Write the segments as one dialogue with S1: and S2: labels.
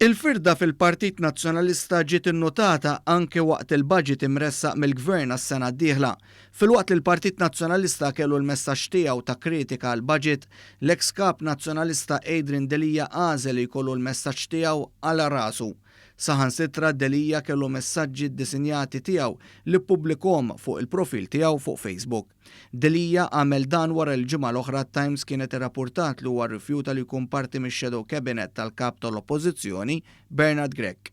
S1: Il-firda fil-Partit Nazzjonalista ġiet innutata anke waqt il-budget imressaq mill-Gvern għas-sena d-dieħla. Filwaqt li l-Partit Nazzjonalista kellu l-messaġġ tiegħu ta' kritika għall-budget, l-eks Kap Nazzjonalista Adrian Delia għażel li jkollu l-messaġġ tiegħu għal rasu. Saħansitra Delia kellu messaġġi ddisinjati tiegħu li ppubblikhom fuq il-profil tiegħu fuq Facebook. Delia għamel dan wara li l-ġimgħa l-oħra t-Times kienet irrappurtat li huwa rrifjuta li jkun parti mix-shadow cabinet tal-Kap tal-Oppożizzjoni Bernard Grech.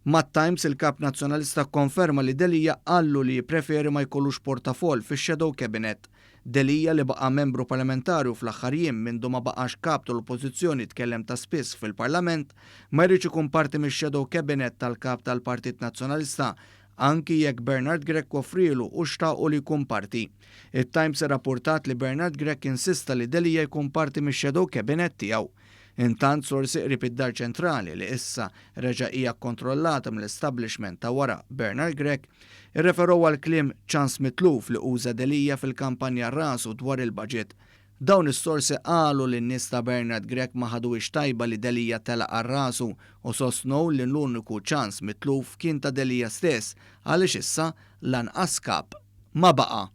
S1: Mat-Times il-Kap Nazzjonalista kkonferma li Delia qallu li jippreferi ma jkollux portafoll fix-shadow cabinet. Delia li baqa' membru parlamentari u fl-aħħar jiem mindu ma baqax Kap tal-Oppożizzjoni tkellem ta' spiss fil-Parlament, ma jridx ikun parti mix-shadow cabinet tal-Kap tal-Partit Nazzjonalista anki jekk Bernard Grech offrielu u xtaqu li jkun parti. It-Times irrappurtat li Bernard Grech insista li Delia jkun parti mix-shadow cabinet tiegħu. Intant sorsi qrib id-Dar Ċentrali li issa reġa' hija kkontrollata mill-establishment ta' wara Bernard Grech, irreferow għal kliem ċans mitluf li uża Delia fil-kampanja rasu dwar il-budget. Dawn is-sorsi qalu li n-nies ta' Bernard Grech ma ħaduhiex tajba li Delia telaq għal rasu u sostnew li l-uniku ċans mitluf kien ta' Delia stess għaliex issa lanqas kap ma baqa'.